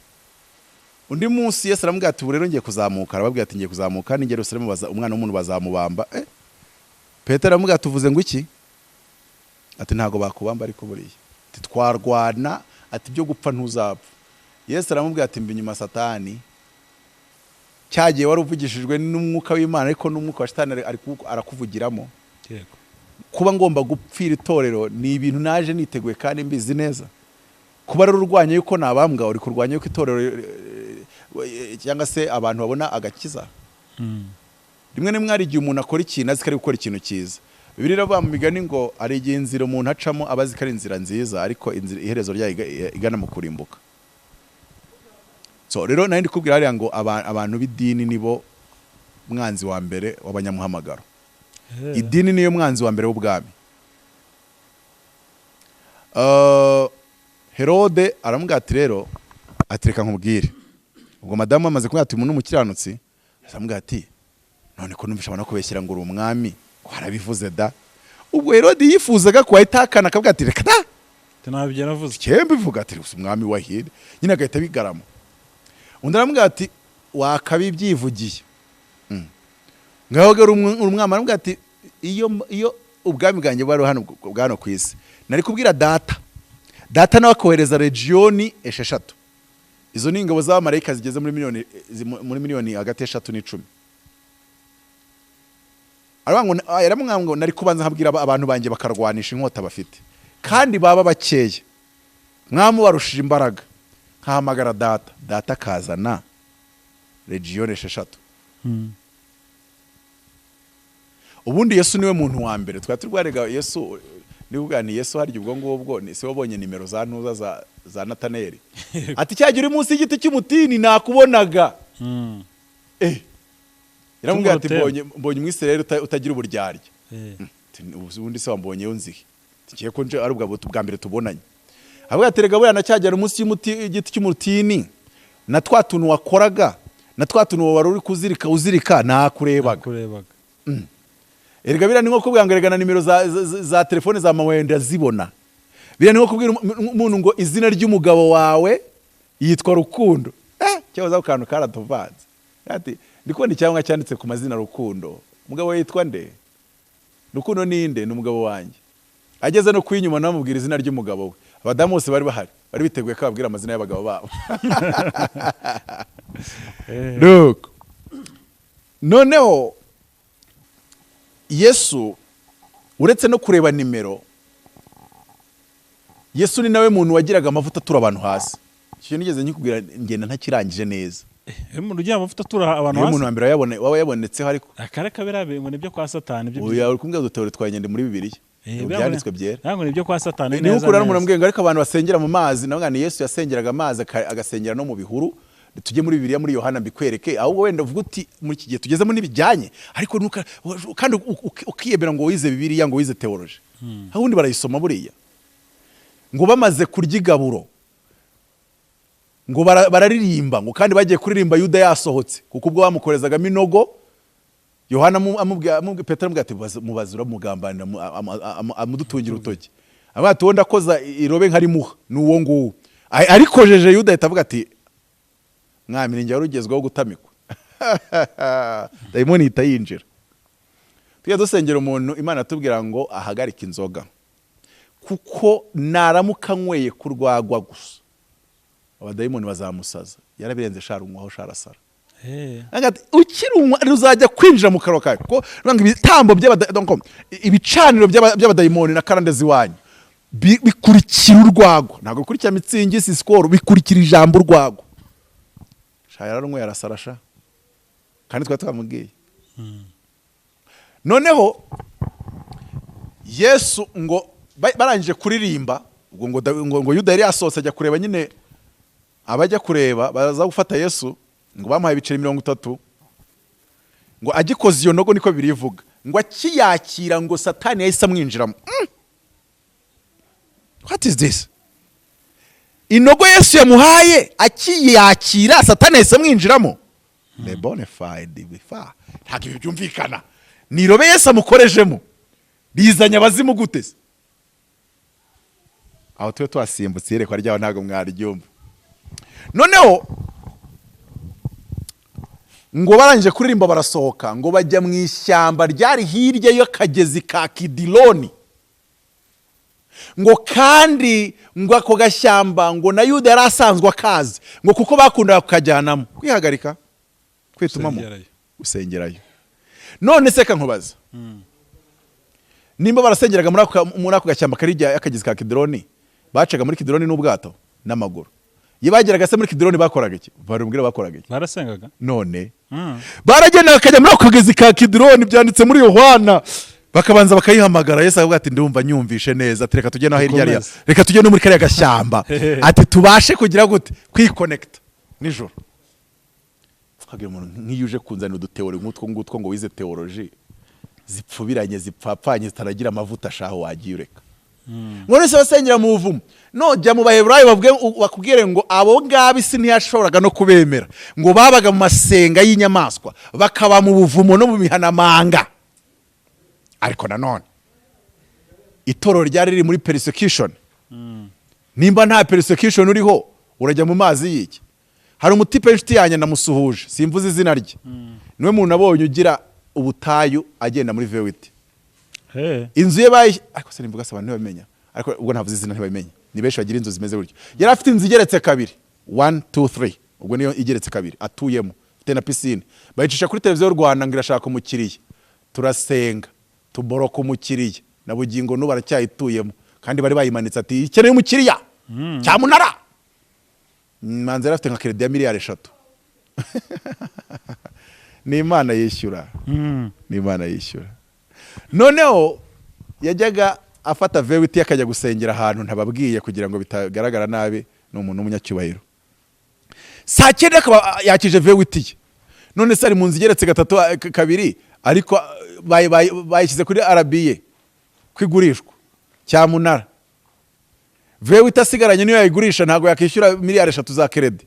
Undi munsi Yesu aramubwira ati: "Ubu rero ngiye kuzamuka." Arababwira ati: "Ngiye kuzamuka, nigera Yerusalemu umwana w'umuntu bazamubamba." Petero aramubwira ati: "Uvuze ngo iki?" Ati: "Ntabwo bakubamba, ariko buriya," ati, "twarwana," ati, "ibyo gupfa ntuzapfa." Yesu aramubwira ati: "Mba inyuma, Satani. Cyagiye wari uvugishijwe n'umwuka w'Imana, ariko n'umwuka wa Shitani arakuvugiramo." Kuba ngomba gupfira itorero ni ibintu naje niteguye kandi mbizi neza. Kuba rero urwanya yuko nabambwa, uri kurwanya yuko itorero cyangwa se abantu babona agakiza. Rimwe na rimwe hari igihe umuntu akora ikintu azi ko ari gukora ikintu cyiza. Bibiliya iravuga mu Migani ngo hari igihe inzira umuntu acamo aba azi ko ari inzira nziza, ariko inzira iherezo ryayo igana mu kurimbuka. So rero nari ndi kubwira hariya ngo abantu b'idini nibo mwanzi wa mbere w'abanyamuhamagaro. Idini niyo mwanzi wa mbere w'ubwami. Herode aramubwira ati: "Rero," ati, "reka nkubwire." Ubwo madamu amaze kumubwira ati: "Umuntu ni umukiranutsi." Aramubwira ati: "None ko numvisha abantu kubeshyira ngo uri umwami, ko harabivuze da?" Ubwo Herodi yifuzaga ko ahita ahakana, akavuga ati: "Reka da." Ntabyo yaravuze. Cyembe bivuga ati: "Gusa umwami wa hede nyine," agahita abigarama. Undi aramubwira ati: "Wakabibyivugiye." Ngaho gari umwami aramubwira ati: Iyo ubwami bwanjye bwari hano bwa hano ku isi, nari kubwira data, data nawe akohereza legiyoni 6." Izo ni ingabo z'abamarayika zigeze muri miliyoni, muri miliyoni hagati y'eshatu n'icumi. Aravuga ngo, yaramubwira ngo: "Nari kubanza nkabwira abantu banjye bakarwanisha inkota bafite, kandi baba bakeya mwamubarushije imbaraga, nkahamagara data, data akazana legiyoni 6." Ubundi Yesu niwe muntu wa mbere twari turwarega. Yesu niba ni Yesu harya, ubwo ngubwo ni se wabonye nimero za ntuza za Nataneli, ati: "Cyagihe uri munsi y'igiti cy'umutini nakubonaga." Yaramubwira ati: Tumurotera. Mbonye Umwisirayeli utagira uburyarya." Ati: "Ubundi se wambonyeyo nzihe?" Tugiye ko nje ari ubwa bwa mbere tubonanye. Avuga ati: "Rega buriya nacyagera munsi y'igiti cy'umutini, na twa tuntu wakoraga, na twa tuntu wari uri kuzirika uzirika, nakurebaga." Kurebaga. Erega biriya ni nko kubwira ngo: "Erega na nimero za telefone za mama wawe ndazibona." Biriya ni nko kubwira umuntu ngo izina ry'umugabo wawe yitwa Rukundo. Cyahoze ako kantu karatuvanze. Ati: "Ndi kubona icyangombwa cyanditse ku mazina Rukundo. Umugabo we yitwa nde? Rukundo ni nde?" "Ni umugabo wanjye." Ageze no kwinyuma namubwira izina ry'umugabo we. Abadamu bose bari bahari bari biteguye ko babwira amazina y'abagabo babo. Look. Noneho Yesu, uretse no kureba nimero, Yesu ni nawe muntu wagiraga amavuta atura abantu hasi. Icyo nigeze nkikubwira, ngenda ntakirangije neza. Iyo umuntu ugira amavuta atura abantu Niwe muntu hasi. wa mbere waba yabonetseho, ariko Akare kabera ngo nibyo kwa Satani ibyo. Oya, uri kumbwira uduteori twa nyende muri Bibiliya. Byanditswe byera. Ngo nibyo kwa Satani. Niba Neza ukura n'umuntu neza. ambwiye ngo: "Ariko abantu basengera mu mazi," nawe ni Yesu yasengeraga amazi, agasengera no mu bihuru. Tujye muri Bibiliya, muri Yohana, mbikwereke. Ahubwo wenda uvuga uti muri iki gihe tugezemo ntibijyanye, ariko kandi ukiyemera ngo wize Bibiliya, ngo wize theology, aho ubundi barayisoma. Buriya ngo bamaze kurya igaburo, ngo bararirimba, ngo kandi bagiye kuririmba Yuda yasohotse, kuko ubwo bamukorezagamo inogo, Yohana amubwiye, Petero amubwira ati: "Mubaze uramugambanira, amudutungira urutoki." Avuga ati: "Uwo ndakoza irobe nkarimuha ni uwo nguwo." Arikojeje Yuda ahita avuga ati: "Mwami, ni njye wari ugezweho gutamikwa." Dayimoni ihita yinjira. Tujya dusengera umuntu, Imana atubwira ngo ahagarike inzoga, kuko naramuka anyweye ku rwagwa gusa abadayimoni bazamusaza. Yarabirenze, sharunywaho, sharasara. Ati, ukirunywa ruzajya kwinjira mu kanwa kawe, kuko ngo ibitambo donc, ibicaniro by'abadayimoni na karande z'iwanyu bikurikira urwagwa, ntabwo bikurikira Mützig, si Skol, bikurikira ijambo urwagwa. Sha, yararunyweye arasara sha, kandi twari twamubwiye. Noneho Yesu ngo barangije kuririmba, ubwo ngo Yuda yari yasohotse ajya kureba nyine, abajya kureba baza gufata Yesu, ngo bamuhaye ibiceri 30. Ngo agikoze iyo nogo, niko birivuga, ngo akiyakira, ngo Satani yahise amwinjiramo. What is this? Inogo Yesu yamuhaye, akiyakira Satani yahise amwinjiramo. Le bona fide bifa, ntabwo ibi byumvikana. Ni irobe Yesu amukorejemo rizanye abazimu gute se? Aho tube twasimbutse iyerekwa ryaho, ntabwo mwaryumva. Noneho ngo barangije kuririmba barasohoka, ngo bajya mu ishyamba ryari hirya y'akagezi ka Kidironi. Ngo kandi ngo ako gashyamba, ngo na Yuda yari asanzwe akazi, ngo kuko bakundaga kukajyanamo kwihagarika, kwitumamo. Gusengerayo. Gusengerayo. None se kankubaza, nimba barasengeraga muri ako gashyamba kari hirya y'akagezi ka Kidironi, bacaga muri Kidironi n'ubwato n'amaguru? Iyo bageraga se muri Kidironi bakoraga iki? Barubwira, bakoraga iki? Barasengaga. None baragenda bakajya muri ako kagezi ka Kidironi, byanditse muri Yohana, bakabanza bakayihamagara. Yesu akavuga ati: "Ndumva nyumvishe neza," ati: "Reka tujye no hirya hariya." Dukomeze. "Reka tujye no muri kariya gashyamba," ati: "Tubashe kugira gute? Kwikonekita nijoro." Hagira umuntu nk'iyo uje kunzanira uduteori nk'utwo ngutwo, ngo wize theology zipfubiranye, zipfapfanye, zitaragira amavuta, shaho wagiye ureka. Ngo none se basengera mu buvumo? No jya mu Baheburayo bakubwire ngo abo ngabo isi ntiyashoboraga no kubemera, ngo babaga mu masenga y'inyamaswa, bakaba mu buvumo no mu mihanamanga. Ariko nanone Itorero ryari riri muri persecution. Nimba nta persecution uriho, urajya mu mazi y'iki? Hari umutipe w'inshuti yanjye, ndamusuhuje, simvuze izina rye, niwe muntu nabonye ugira ubutayu agenda muri V8. Inzu ye bayi, ariko se nimvuga se abantu ntibabimenya? Ariko ubwo ntavuze izina ntibabimenya, ni benshi bagira inzu zimeze gutyo. Yari afite inzu igeretse kabiri, 1 2 3, ubwo niyo igeretse kabiri atuyemo, ifite na piscine. Bayicisha kuri televiziyo y'u Rwanda ngo irashaka umukiriya. Turasenga, tuboroka umukiriya, na bugingo n'ubu aracyayituyemo, kandi bari bayimanitse ati ikeneye umukiriya cyamunara. Manzi yari afite nka crédit ya miliyari 3. Ni Imana yishyura, ni Imana yishyura. Noneho yajyaga afata V8 akajya gusengera ahantu ntababwiye kugira ngo bitagaragara nabi, ni umuntu w'umunyacyubahiro. Saa 9 akaba yakije V8 ye. None se ari mu nzu igeretse gatatu, kabiri, ariko bayishyize kuri RBA kwigurishwa cyamunara. V8 asigaranye niyo yayigurisha, ntabwo yakishyura miliyari 3 za crédit.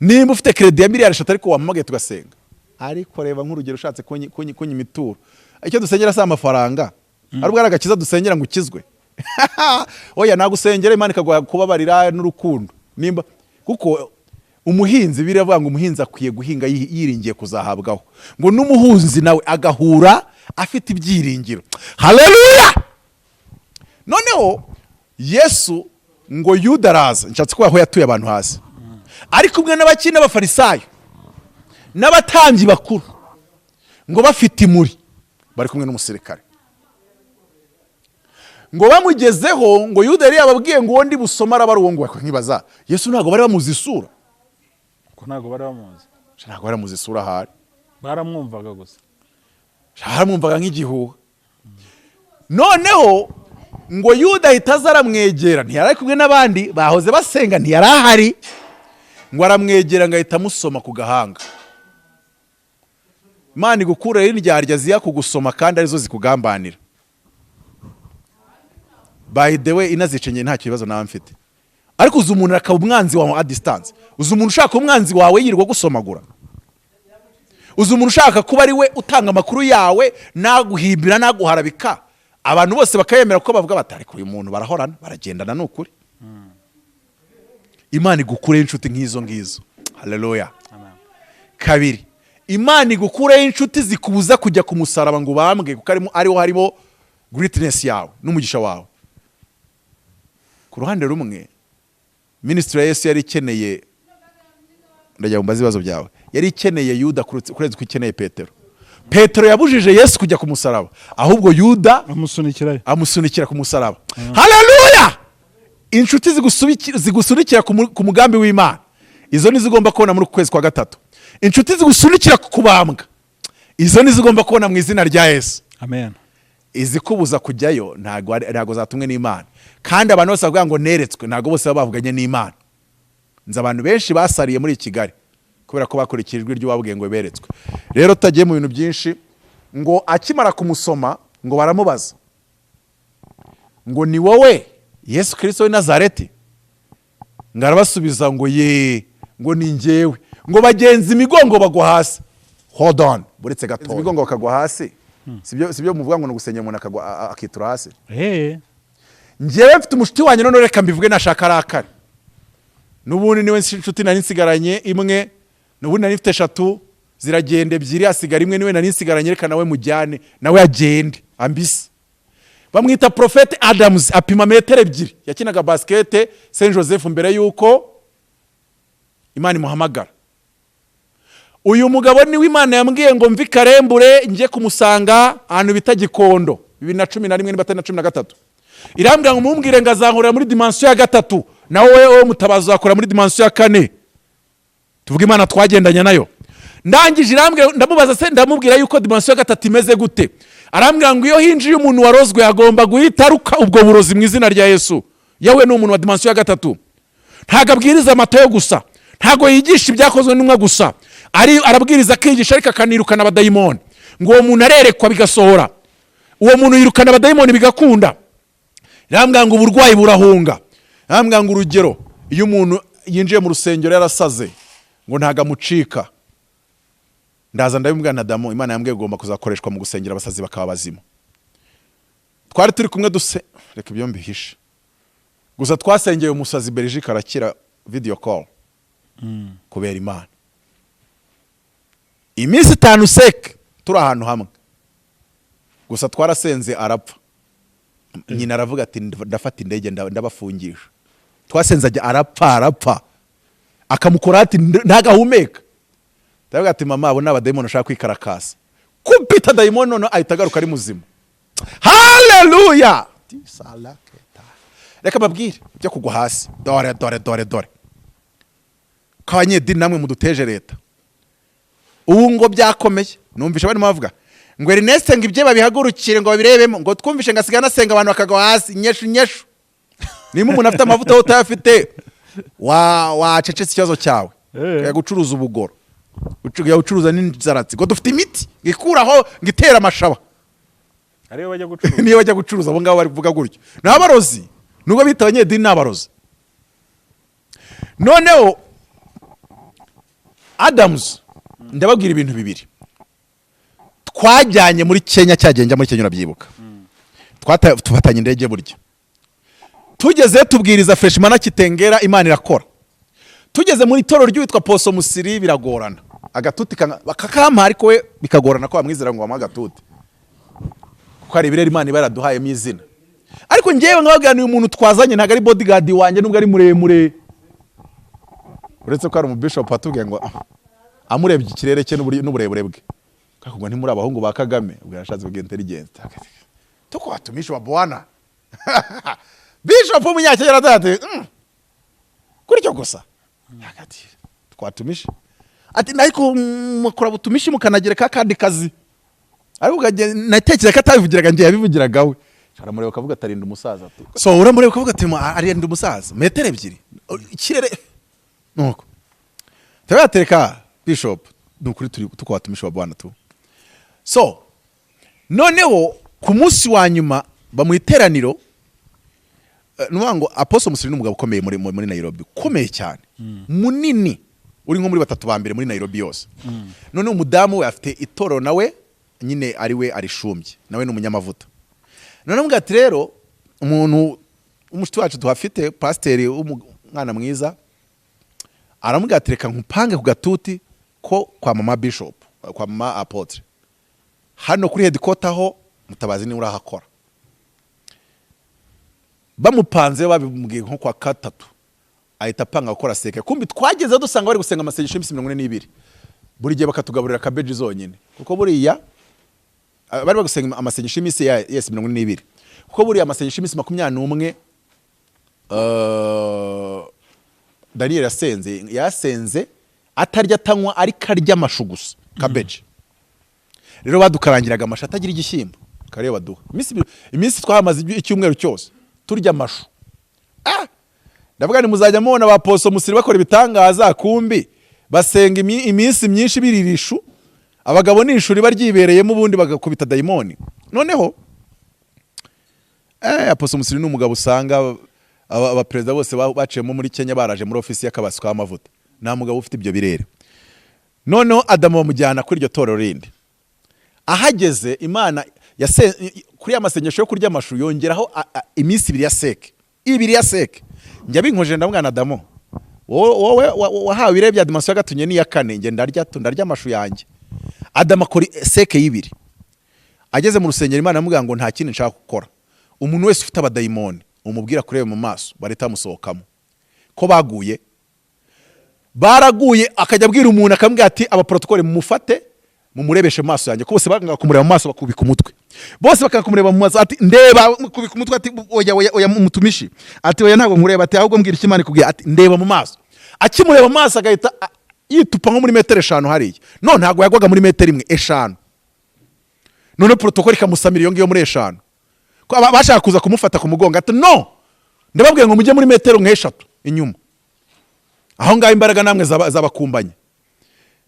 Nimba ufite crédit ya miliyari 3, ariko wampamagaye tugasenga. Ariko reba nk'urugero, ushatse kunya imituro, icyo dusengera si amafaranga, ari ubwo ari agakiza dusengera ngo ukizwe. Oya, nagusengera Imana ikaguha kubabarira n'urukundo. Nimba kuko umuhinzi, biravuga ngo umuhinzi akwiye guhinga yiringiye kuzahabwaho, ngo n'umuhunzi nawe agahura afite ibyiringiro. Haleluya! Noneho Yesu, ngo Yuda araza, nshatse kuba aho yatuye abantu hasi, ari kumwe n'abakiri n'Abafarisayo n'abatambyi bakuru, ngo bafite imuri, bari kumwe n'umusirikare. Ngo bamugezeho, ngo Yuda yari yababwiye ngo uwo ndi busoma araba ari uwo nguwo. Nkibaza, Yesu ntabwo bari bamuzi isura? Ko ntabwo bari bamuzi. Ntabwo bari bamuzi isura ahari. Baramwumvaga gusa. Baramwumvaga nk'igihuha. Noneho ngo Yuda ahita aza aramwegera, ntiyari ari kumwe n'abandi bahoze basenga, ntiyari ahari. Ngo aramwegera, ngo ahita amusoma ku gahanga. Imana igukuraho indyarya ziya kugusoma kandi arizo zikugambanira. By the way, inazicenye nta kibazo nawe mfite, ariko uzi umuntu akaba umwanzi wawe a distance? Uzi umuntu ushaka umwanzi wawe yirirwa gusomagura? Uzi umuntu ushaka kuba ari we utanga amakuru yawe, naguhimbira, naguharabika, abantu bose bakayemera, kuko bavuga bati ariko uyu muntu barahorana, baragendana? Ni ukuri, Imana igukureho inshuti nk'izo ngizo. Haleluya! Kabiri, Imana igukureho inshuti zikubuza kujya ku musaraba ngo ubambwe, kuko ariho harimo greatness yawe n'umugisha wawe. Ku ruhande rumwe, ministry ya Yesu yari ikeneye, ndagira ngo mbaze ibibazo byawe, yari ikeneye Yuda kurenza uko ikeneye Petero. Petero yabujije Yesu kujya ku musaraba, ahubwo Yuda amusunikirayo. Amusunikira ku musaraba. Haleluya! Inshuti zigusunikira ku mugambi w'Imana, izo nizo ugomba kubona muri uku kwezi kwa gatatu. Inshuti zigusunikira ku kubambwa, izo nizo ugomba kubona mu izina rya Yesu. Amen. Izikubuza kujyayo ntabwo zatumwe n'Imana. Kandi abantu bose bavuga ngo neretswe, ntabwo bose baba bavuganye n'Imana. Nzi abantu benshi basariye muri Kigali kubera ko bakurikije ijwi ry'uwabwiye ngo beretswe. Rero tutagiye mu bintu byinshi, ngo akimara kumusoma, ngo baramubaza ngo ni wowe Yesu Kirisito w'i Nazareti? Ngo arabasubiza ngo ye, ngo ni njyewe. Ngo bagenza imigongo bagwa hasi. Hold on, buretse gato, imigongo bakagwa hasi, sibyo? Muvuga ngo ni ugusengera umuntu akagwa, akitura hasi. Njyewe mfite umushuti wanjye, none reka mbivuge, nashaka arakare. N'ubundi niwe nshuti nari nsigaranye imwe. N'ubundi nari mfite eshatu, ziragenda ebyiri, hasigara imwe, niwe nari nsigaranye. Reka nawe mujyane, nawe agende ambise. Bamwita Prophet Adams, apima metero 2, yakinaga basket Saint Joseph mbere y'uko Imana imuhamagara. Uyu mugabo niwe Imana yambwiye ngo mvi Karembure njye kumusanga ahantu bita Gikondo, 2011 niba atari na 13. Irambwira ngo mumbwire ngo azankorera muri dimension ya gatatu, nawe wowe mutabazi uzakora muri dimension ya kane. Tuvuge Imana twagendanye nayo. Ndangije irambwira, ndamubaza se, ndamubwira yuko dimension ya gatatu imeze gute? Arambwira ngo iyo hinjiye umuntu warozwe agomba guhita aruka ubwo burozi mu izina rya Yesu. Yewe, ni umuntu wa dimension ya gatatu. Ntabwo abwiriza Matayo gusa, ntabwo yigisha Ibyakozwe n'Intumwa gusa, ari arabwiriza, akigisha, ariko akanirukana abadayimoni. Ngo uwo muntu arerekwa bigasohora, uwo muntu yirukana abadayimoni bigakunda. Irambwira ngo uburwayi burahunga. Irambwira ngo urugero, iyo umuntu yinjiye mu rusengero yarasaze, ngo ntabwo amucika. Ndaza ndabibwira na Damu, Imana yambwiye ugomba kuzakoreshwa mu gusengera abasazi bakaba bazima. Twari turi kumwe duse, reka ibyo mbihishe gusa. Twasengeye umusazi Belgique arakira, video call, kubera Imana. Iminsi 5 seke turi ahantu hamwe gusa, twarasenze arapfa. Nyina aravuga ati: "Ndafata indege, ndabafungisha." Twasenze ajya arapfa, arapfa akamukora ati ntagahumeka. Ndavuga ati: "Mama, abo ni abadayimoni ushaka kwikarakasa." Kupita dayimoni, noneho ahita agaruka ari muzima. Haleluya! Reka mbabwire byo kugwa hasi. Dore, dore, dore, dore ko abanyedini namwe muduteje leta. Ubu ngo byakomeye, numvishe barimo bavuga ngo Ernest, ngo ibyo babihagurukire, ngo babirebemo, ngo twumvishe ngo asigaye anasenga abantu bakagwa hasi. Nyeshu nyeshu, niba umuntu afite amavuta wowe utayafite, wacecetse ikibazo cyawe. Kujya gucuruza ubugoro, kujya gucuruza n'inzaratsi, ngo dufite imiti ngo ikuraho, ngo itera amashaba. Ariyo bajya gucuruza. Niyo bajya gucuruza. Abo ngabo bari kuvuga gutyo ni abarozi, nubwo bita abanyedini ni abarozi. Noneho Adams, ndababwira ibintu bibiri. Twajyanye muri Kenya, cyagiye njya muri Kenya, urabyibuka? Tufatanya indege. Burya tugeze tubwiriza freshman Kitengera, Imana irakora. Tugeze muri itorero ry'uwitwa Poso Musiri, biragorana, agatuti bakakampa, ariko we bikagorana ko bamwizera ngo bamuhe agatuti, kuko hari ibirere Imana iba yaraduhayemo izina. Ariko ngewe nkababwira: "Uyu muntu twazanye ntabwo ari bodyguard wanjye, nubwo ari muremure." Uretse ko hari umubishop watubwiye ngo amurebye ikirere cye n'uburebure bwe, akavuga: "Ntimuri abahungu ba Kagame?" Ubwo yarashatse kugira intelligence. Tuko watumishi wa bwana bishop w'umunyakenya, aravuga ati: Gutyo gusa." Ati: "Twatumishi." Ati: "Ariko mukora butumishi mukanagereka akandi kazi." Ariko natekereza ko atabivugiraga njye, yabivugiraga we. Aramureba akavuga ati: "Arinda umusaza." So uramureba ukavuga ati: "Arinda umusaza metero 2, ikirere." Nuko turabatereka bishop, ni ukuri turi tukabatumisha wa bwana tu. So noneho ku munsi wa nyuma bamuha iteraniro. Ni ukuvuga ngo Apostle Musiri ni umugabo ukomeye muri Nairobi, ukomeye cyane, munini, uri nko muri batatu ba mbere muri Nairobi yose. Noneho umudamu we afite itorero nawe nyine, ari we arishumbye, nawe ni umunyamavuta. Noneho mbwira ati: "Rero umuntu w'umushuti wacu tuhafite, pasiteri w'umwana mwiza," aramubwira ati: "Reka nkupange ku gatuti ko kwa mama bishop, kwa mama apôtre hano kuri headquarter, ho Mutabazi niwe urahakora." Bamupanze, babimubwiye nko kwa gatatu, ahita apanga gukora seke. Kumbi twagezeho dusanga bari gusenga amasengesho y'iminsi 42, buri gihe bakatugaburira kabeji zonyine, kuko buriya bari bagusenga amasengesho y'iminsi ya yes 42, kuko buriya amasengesho y'iminsi 21 Daniel yasenze atarya atanywa, ariko arya amashu gusa, kabeji. Rero badukarangiraga amashu atagira igishyimbo, kariyo baduha. Iminsi twahamaze icyumweru cyose turya amashu. Ndavuga ni muzajya mubona ba poso Musiri bakora ibitangaza, kumbi basenga iminsi myinshi birira ishu. Abagabo ni ishu riba ryibereyemo, ubundi bagakubita dayimoni. Noneho Apostle Musiri ni umugabo usanga abaperezida bose baciyemo muri Kenya baraje muri ofisi y'akabasi k'amavuta. Nta mugabo ufite ibyo birere. Noneho Adamu bamujyana kuri iryo torero rindi. Ahageze, Imana kuri ya masengesho yo kurya amashu yongeraho iminsi 2 ya seke, 2 ya seke. Njya binkoje, ndamwana: "Adamu, wowe wahawe ibirere bya dimension ya gatunye n'iya kane, njye ndarya tu, ndarya amashu yanjye." Adamu akora seke y'ibiri. Ageze mu rusengero, Imana aramubwira ngo: "Nta kindi nshaka gukora. Umuntu wese ufite abadayimoni umubwira kureba mu maso, barahita bamusohokamo." Ko baguye, baraguye. Akajya abwira umuntu, akamubwira ati: "Abaprotokole mumufate, mumurebeshe mu maso yanjye." Ko bose banga kumureba mu maso, bakubika umutwe. Bose bakanga kumureba mu maso. Ati: "Ndeba." Kubika umutwe. Ati: "Oya, oya, oya, mutumishi." Ati: "Oya, ntabwo nkureba." Ati: "Ahubwo mbwira icyo Imana ikubwiye." Ati: "Ndeba mu maso." Akimureba mu maso, agahita yitupa nko muri metero 5 hariya. No ntabwo yagwaga muri metero 1, 5. None protokole ikamusamira iyo ngiyo muri 5. Ko bashaka kuza kumufata ku mugongo, ati: "No, ndababwiye ngo mujye muri metero nk'eshatu inyuma aho ngaho, imbaraga namwe zabakumbanye."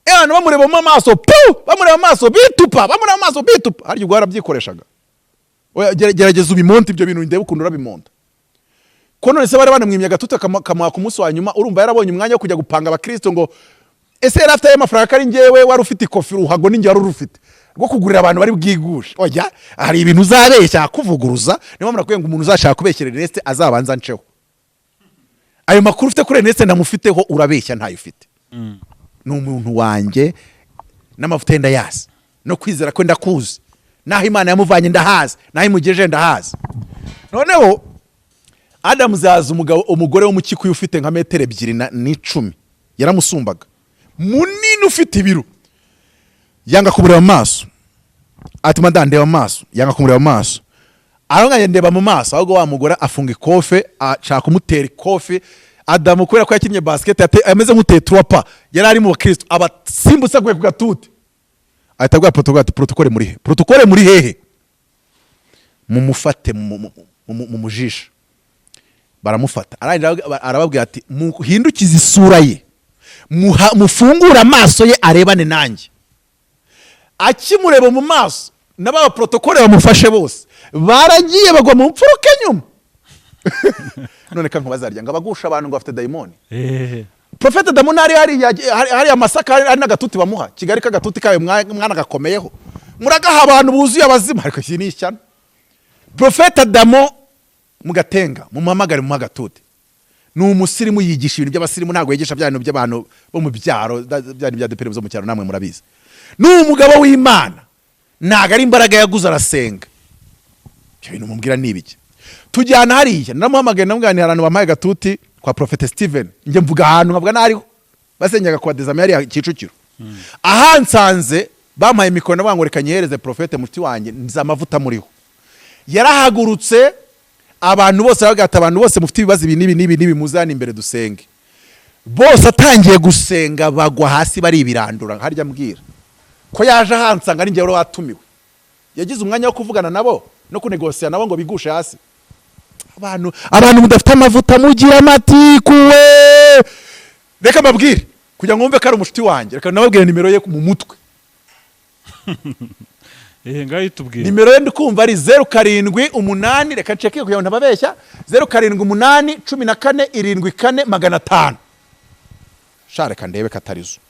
Abantu bamureba mu maso pu, bamureba mu maso bitupa, bamureba mu maso bitupa. Harya ubwo warabyikoreshagaga? Oya, gerageza ubimonte ibyo bintu, ndebe ukuntu urabimonta. Ko none se bari banamwimye agatuti, akamuha ku munsi wa nyuma, urumva yarabonye umwanya wo kujya gupanga abakristo? Ngo ese yari afite ayo mafaranga? Ko ari njyewe wari ufite ikofi, uruhago ninjye wari urufite. Rwo kugurira abantu bari bwigushe. Oya, hari ibintu uzabeshya kuvuguruza. Niyo mpamvu nakubwiye ngo umuntu uzashaka kubeshyera Ernest azabanza nceho. Ayo makuru ufite kuri Ernest ndamufiteho, urabeshya, ntayo ufite. Ni umuntu wanjye, n'amavuta ye ndayazi, no kwizera ko ndakuzi, n'aho Imana yamuvanye ndahazi, n'aho imugejeje ndahazi. Noneho Adamu zaza umugabo, umugore wo mu Kikuyu ufite nka metero 2 n'icumi, yaramusumbaga, munini, ufite ibiro, yanga kumureba mu maso. Ati: "Madame, ndeba mu maso." Yanga kumureba mu maso. Aronganya ndeba mu maso. Ahubwo wa mugore afunga ikofe, ashaka kumutera ikofe. Adamu, kubera ko yakinnye basket, ameze nk'uteye turapa, yari ari mu bakristo, aba simbutse, aguye ku gatuti, ahita abwira protocole ati: "Protocole muri he? Protocole muri hehe? Mumufate mu mujisho." Baramufata. Arangije arababwira ati: "Muhindukize isura ye, mufungure amaso ye arebane nanjye." Akimureba mu maso, n'aba protocole bamufashe bose baragiye bagwa mu mfuruka nyuma. None ka nkubazarya ngo abagusha abantu ngo bafite dayimoni. Profete Adamu ntari hariya, hariya Masaka, hari n'agatuti bamuha Kigali, k'agatuti kayo mwana gakomeyeho, muragaha abantu buzuye abazima. Ariko iki ni ishyano. Profete Adamu mugatenga, mumuhamagare, mumuhe agatuti. Ni umusirimu, yigisha ibintu by'abasirimu, ntabwo yigisha bya bintu by'abantu bo mu byaro, bya bintu bya depere zo mu cyaro, namwe murabizi. Ni umugabo w'Imana, ntabwo ari imbaraga yaguze, arasenga. Ibyo bintu mubwira ni ibiki? Tujyana hariya, naramuhamagaye, ndamubwira nti: "Hari ahantu bampaye gatuti kwa Profete Steven." Njye mvuga ahantu, nkavuga n'ariho basenyaga kwa Dezame hariya Kicukiro. Ahansanze bampaye mikoro, ndavuga ngo: "Reka nyihereze Profete muti wanjye, nzi amavuta muriho." Yarahagurutse, abantu bose baravuga ati: "Abantu bose mufite ibibazo ibi n'ibi n'ibi n'ibi, muzane imbere dusenge." Bose atangiye gusenga bagwa hasi baribirandura. Harya mbwira ko yaje ahansanga ari njye wari watumiwe, yagize umwanya wo kuvugana nabo no kunegosiya nabo ngo bigushe hasi? Abantu mudafite amavuta mugira amatiku we. Reka mbabwire kugira ngo wumve ko ari umushuti wanjye, reka nababwire nimero ye mu mutwe. Ngaho itubwire. Nimero ye ndi kumva ari 078, reka nceke kugira ngo ntababeshya, 078 14 74 500. Sha, reka ndebe ko atari zo.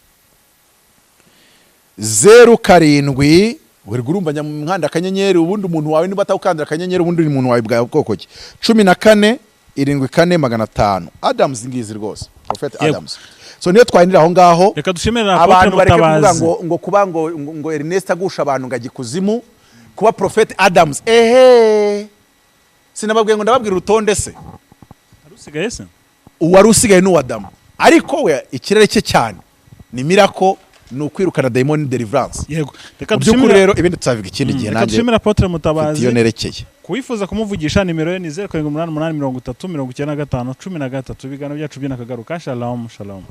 07, wirirwa urumva nyamuhanda akanyenyeri, ubundi umuntu wawe niba atawukandira akanyenyeri, ubundi uri umuntu wawe bwa bwoko ki? 14 74 500. Adams ngizi rwose, Prophet Adams. So niyo twahindira aho ngaho. Reka dushimire Apotre Abantu bareke kuvuga Mutabazi. ngo kuba ngo Ernest agusha abantu ngo ajya ikuzimu, kuba Prophet Adams. Ehe, sinababwiye ngo ndababwira urutonde se? Hari usigaye se? Uwari usigaye ni uwa Adamu, ariko we ikirere cye cyane ni miracle, ni ukwirukana demon, deliverance. Yego, reka Mu by'ukuri dushimire. rero ibindi tuzabivuga ikindi gihe. Reka Nanjye dushimire Apotre mfite Mutabazi. iyo nerekeye. Kuwifuza kumuvugisha, nimero ye ni 0788 30 95 13. Ibiganiro byacu by'inakagaruka. Shalom, shalom.